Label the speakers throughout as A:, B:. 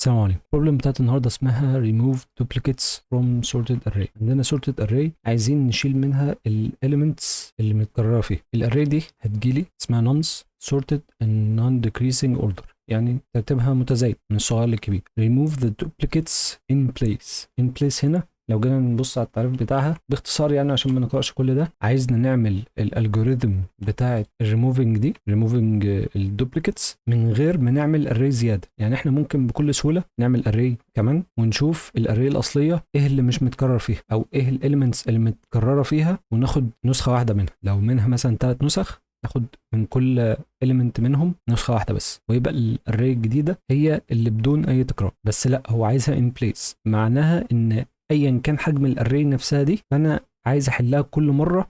A: السلام عليكم. ال problem بتاعت النهارده اسمها remove duplicates from sorted array. عندنا sorted array عايزين نشيل منها ال elements اللي متكررة فيها. ال array دي هتجيلي اسمها nums sorted in non-decreasing order، يعني ترتيبها متزايد من الصغير للكبير. remove the duplicates in place. in place هنا لو جينا نبص على التعريف بتاعها باختصار، يعني عشان ما نقراش كل ده، عايزنا نعمل ال algorithm بتاعه الريموفنج دي، ريموفنج الدوبليكيتس من غير ما نعمل array زياده. يعني احنا ممكن بكل سهولة نعمل array كمان ونشوف ال array الاصلية ايه اللي مش متكرر فيها او ايه ال elements اللي متكررة فيها، وناخد نسخه واحدة منها. لو منها مثلا 3 نسخ، ناخد من كل element منهم نسخه واحدة بس، ويبقى ال array الجديدة هي اللي بدون اي تكرار. بس لا، هو عايزها in place، معناها ان ايا كان حجم ال array نفسها دي، فانا عايز احلها كل مرة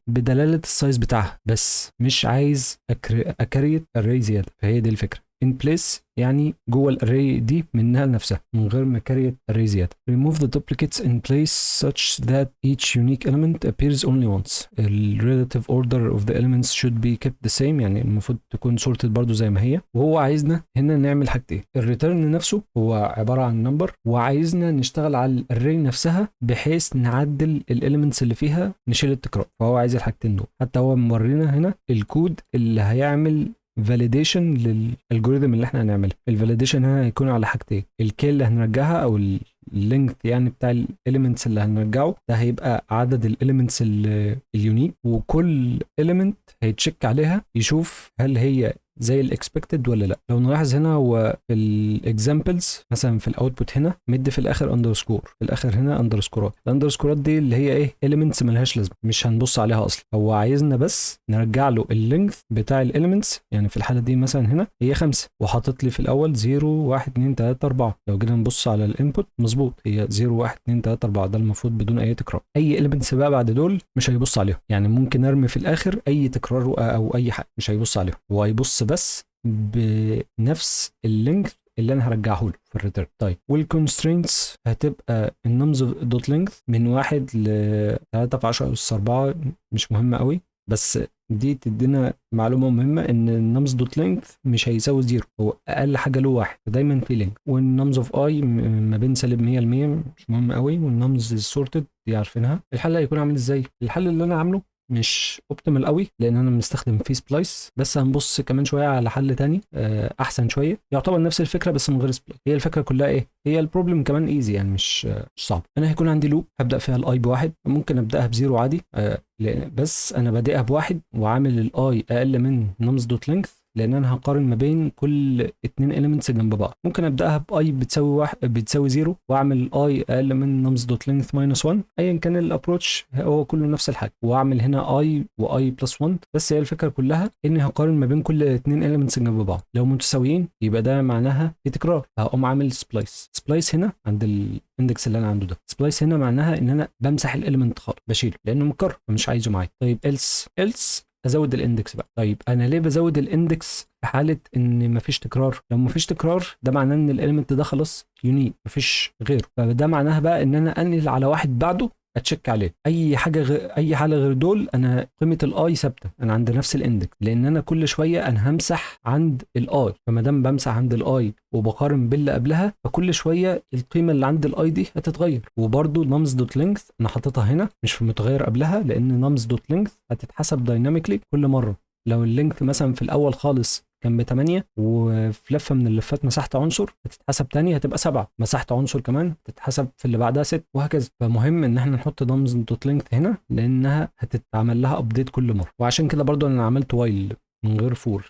A: بدلالة ال size بتاعها بس، مش عايز ا create array زياده. فهي دي الفكره، in place يعني جوه ال array دي منها لنفسها من غير ما create array زياده. remove the duplicates in place such that each unique element appears only once. the relative order of the elements should be kept the same، يعني المفروض تكون sorted برضو زي ما هي. وهو عايزنا هنا نعمل حاجتين: ال return نفسه هو عبارة عن number، وعايزنا نشتغل على ال array نفسها بحيث نعدل ال elements اللي فيها، نشيل التكرار. فهو عايز الحاجتين دول. حتى هو مورينا هنا الكود اللي هيعمل validation لل algorithm اللي احنا هنعملها. ال validation هنا هيكون على حاجتين: ال k اللي هنرجعها او ال length يعني بتاع ال elements اللي هنرجعه، ده هيبقى عدد ال elements ال unique، وكل element هيت check عليها يشوف هل هي زي ال expected ولا لا. لو نلاحظ هنا هو في ال examples مثلا في ال output هنا مد في الاخر underscore، في الاخر هنا underscore ات. ال underscore ات دي اللي هي ايه؟ elements ملهاش لازمه، مش هنبص عليها اصلا. هو عايزنا بس نرجع له ال length بتاع ال elements. يعني في الحالة دي مثلا هنا هي 5، وحاطط لي في الاول 0 1 2 3 4. لو جينا نبص على ال input مظبوط، هي 0 1 2 3 4، ده المفروض بدون اي تكرار. اي elements بقى بعد دول مش هيبص عليهم، يعني ممكن ارمي في الاخر اي تكرار او اي حاجة مش هيبص عليهم، هو هيبص بس بنفس ال length اللي انا هرجعه له في ال return. طيب، وال constraints هتبقى ال nums dot length من 1 ل 3 في 10 اس 4، مش مهمة قوي، بس دي تدينا معلومة مهمة ان ال nums dot length مش هيساوي zero، هو اقل حاجة له واحد، فدايما في length. وال nums of i ما بين سالب 100 ل 100، مش مهم قوي. وال nums sorted دي عارفينها. الحل هيكون عامل ازاي؟ الحل اللي انا عامله مش optimal قوي لان انا مستخدم فيه splice، بس هنبص كمان شوية على حل تاني احسن شويه، يعتبر نفس الفكرة بس من غير splice. هي الفكرة كلها ايه؟ هي ال problem كمان easy، يعني مش صعب. انا هيكون عندي loop هبدا فيها ال i بواحد، ممكن ابداها ب zero عادي، بس انا بادئها بواحد وعامل ال i اقل من nums dot length، لان انا هقارن ما بين كل اتنين elements جنب بعض. ممكن ابداها ب i بتساوي واحد، بتساوي zero، واعمل i اقل من nums dot length minus 1. ايا كان ال approach هو كله نفس الحاجه. واعمل هنا i و i plus 1. بس هي الفكرة كلها اني هقارن ما بين كل اتنين elements جنب بعض، لو متساويين يبقى ده معناها في تكرار، فهقوم عامل splice. splice هنا عند ال index اللي انا عنده ده. splice هنا معناها ان انا بمسح ال element خالص، بشيله لانه متكرر فمش عايزه معايا. طيب، else، else ازود ال index بقى. طيب، انا ليه بزود ال index في حاله ان مفيش تكرار؟ لو مفيش تكرار ده معناه ان ال element ده خلاص unique، مفيش غيره، فده معناها بقى ان انا انقل على واحد بعده ا check عليه. اي حاجة غير اي حاله غير دول، انا قيمة ال i ثابته، انا عند نفس ال index، لان انا كل شوية انا همسح عند ال i، فما دام بمسح عند ال i وبقارن باللي قبلها، فكل شوية القيمة اللي عند ال i دي هتتغير. وبرده nums dot length انا حاططها هنا مش في متغير قبلها، لان nums dot length هتتحسب dynamically كل مره. لو ال length مثلا في الاول خالص كان ب 8، وفي لفه من اللفات مسحت عنصر، هتتحسب تاني هتبقى 7، مسحت عنصر كمان تتحسب في اللي بعدها 6، وهكذا. فمهم ان احنا نحط nums dot length هنا لانها هتتعمل لها update كل مره. وعشان كده برضو انا عملت while من غير for،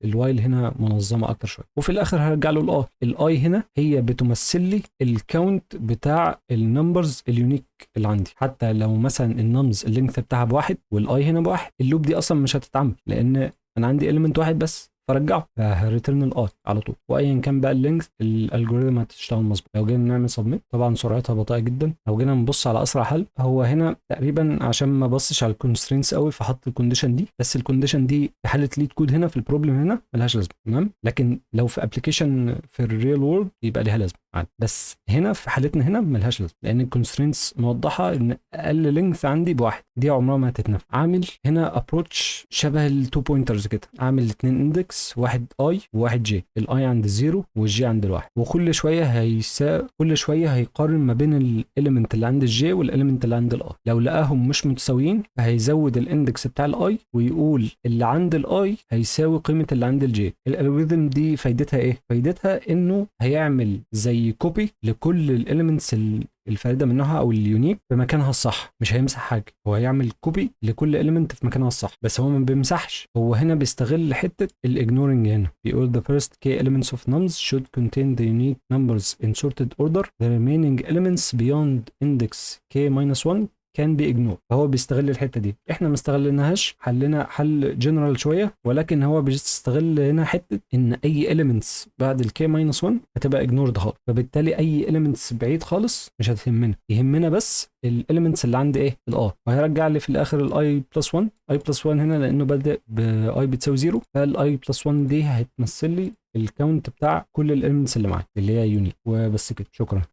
A: ال while هنا منظمة اكتر شويه. وفي الاخر هرجع له ال i. ال i هنا هي بتمثل لي ال count بتاع ال numbers ال unique اللي عندي. حتى لو مثلا ال nums ال length بتاعها بواحد وال i هنا بواحد، ال loop دي اصلا مش هتتعمل لان انا عندي element واحد بس، فرجعه، فه return ال i على طول، وايا كان بقى ال length ال algorithm هتشتغل مظبوط. لو جينا نعمل submit، طبعا سرعتها بطيئه جدا. لو جينا نبص على اسرع حل، هو هنا تقريبا عشان ما بصش على ال constraints قوي فحط ال condition دي، بس ال condition دي في حاله LeetCode هنا في ال problem هنا ملهاش لازمه، تمام؟ لكن لو في application في ال real world يبقى ليها لازمه. عادي. بس هنا في حالتنا هنا ملهاش لازمه، لان ال constraints موضحة ان اقل length عندي بواحد، دي عمرها ما هتتنفذ. عامل هنا approach شبه ال two pointers كده، عامل اتنين index، واحد i وواحد j، ال i عند ال zero وال j عند الواحد، وكل شوية كل شوية هيقارن ما بين ال element اللي عند ال j وال element اللي عند ال i. لو لقاهم مش متساويين فهيزود ال index بتاع ال i ويقول اللي عند ال i هيساوي قيمة اللي عند ال j. ال algorithm دي فايدتها ايه؟ فايدتها انه هيعمل زي copy لكل ال elements الفريدة منها او ال unique في مكانها الصح، مش هيمسح حاجة، هو هيعمل copy لكل element في مكانها الصح، بس هو ما بيمسحش. هو هنا بيستغل حتة ال ignoring. هنا بيقول the first k elements of nums should contain the unique numbers in sorted order، the remaining elements beyond index k minus 1 can be ignored. فهو بيستغل الحتة دي، احنا ما استغلناهاش، حلنا حل جنرال شويه، ولكن هو بيستغل هنا حتة ان اي elements بعد ال k minus 1 هتبقى ignored خالص، فبالتالي اي elements بعيد خالص مش هتهمنا، يهمنا بس ال elements اللي عند ايه؟ ال i. وهيرجع لي في الاخر ال i plus 1. i plus 1 هنا لانه بادئ ب i بتساوي 0، فال i plus 1 دي هتمثل لي ال count بتاع كل ال elements اللي معايا اللي هي unique. وبس كده، شكرا.